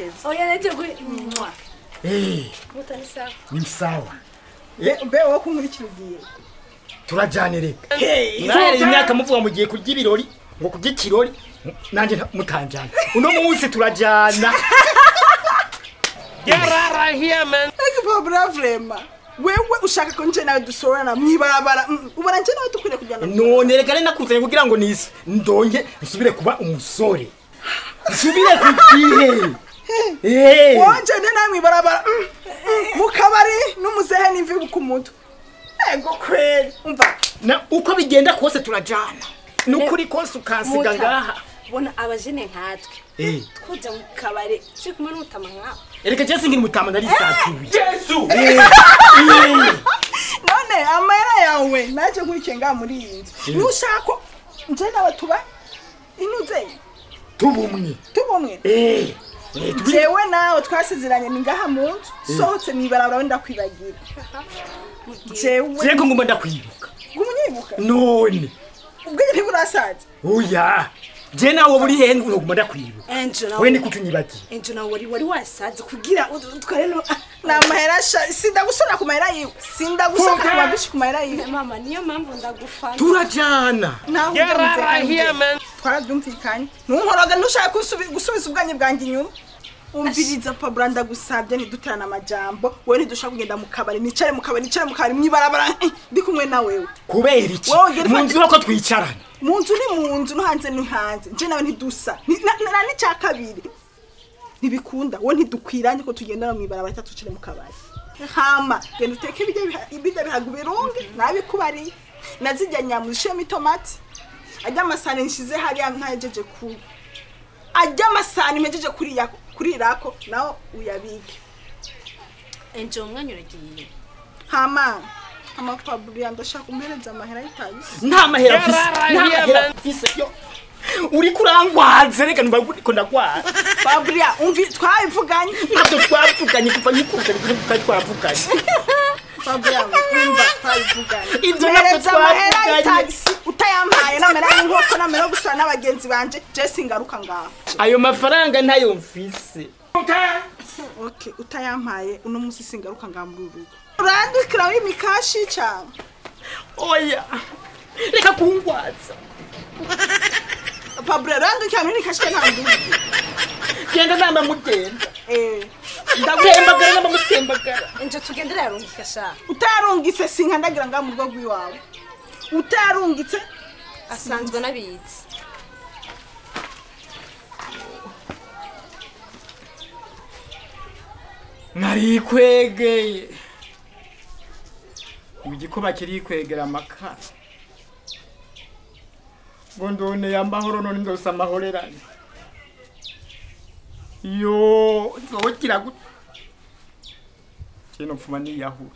Neza. Oya naje guri mwa. Eh. Mutani sawa. Ni sawa. Mbe wowe kunkurikira ugiye. Turajane reka. Hey, imyaka muvuga mugiye kurya ibirori ngo kurya ikirori nanje mutanjana. Uno munsi turajana. Get out of here, man. Pablo vrema. Wewe ushaka ko nje nawe dusorana mwibarabara ubara nje nawe tukwire kujyana. None reka nakuzanye kugira ngo nise ndonge nsubire kuba umusore. Nsubire kugihe. Eh. Wanje nde nawe mwibarabara mu kabari n'umuzehe n'imvi ku mutwe. Ego kweli umva. Na uko bigenda kose turajana. Nukuri kose ukansiga ngaha. Bona abajene nkatwe. Twoja mu kabare turi kumwe n'umutama nkawe. Ereka je singira umutama ndari satuye. Yesu. None amahera yawe naje nkurikiye ngaha muri iyi nzu. Nushaka nje nawe tuba inuze. Tubumwe. Tubumwe. Jewe nawe twasezeranye ni ngaha mu nzu. Sohotse mwibarabara wenda kwibagira. Jewe. Yego ngomba ndakwibuka. Ngumunyibuka. None. Ubwenge ntiburasaza. Oya. Je nawe buri he ngomba ndakwibuka. We ni kutunyibagiye. Enjo nawe wari wasaze kugira utware no na mahera sindagusora ku mahera yiwe. Sindagusora ku mabishi ku mahera yiwe. Mama niyo mpamvu ndagufana. Turajana. Naho twarabyumvikanye. Ntunkoroga ntushaka gusubiza ubwanye bwanjye inyuma. Umviriza Pablo ndagusabye ntiduterana amajambo. Wewe ntidushaka kugenda mu kabari nicare mu kabari nicare mu kabari mwibarabara ndi kumwe na wewe. Kubera iki? Mu nzu ko twicarana. Mu nzu ni mu nzu no hanze ni hanze. Nje nawe ntidusa. Na n'icya kabiri. Ntibikunda. Wowe ntidukwiranye ko tugendana mwibarabara cyatucire mu kabari. Hama genda uteke ibijya bihaga birunge nabikubariye. Nazijya nyama ushiremo itomati. Ajya amasahani nshize hariya ntahejeje ku. Ajya amasahani mpejeje kurirako naho uyabike. Enjo umwanya uragiye. Hama Pablo ndashaka kumpereza amahera y'itagisi. Nta mahera mfise. Nta mahera mfise yo. Uri kurangwaze reka numva ko ndagwaza. Pablo umvi twabivuganye. Ntabwo twavuganye kuva nyikuza twari twavuganye. Pablo umva twabivuganye. Ibyo ntabwo twavuganye. Utayampaye n'amahera y'inkoko n'amahera yo gusura n'abagenzi banje je singaruka ngaho. Ayo mafaranga ntayo mfise. Okay, utayampaye uno munsi singaruka ngaho muri urugo. Urandikira w'imikashi cyane. Oya. Reka kungwaza. Pablo urandikira w'imikashi ntabwo. Genda namba mugenda. Ndagutembagara namba mutembagara. Enjo tugendera yarungika sha. Utarungitse sinkandagira ngaho mu rugo rw'iwawe. Utarungitse asanzwe nabitse. Narikwegeye. Igikoba kirikwegera amakara. Ngo ndone yambahoro none ndose amahorerane. Yo, nzokira gute? Kino mfuma niyahura.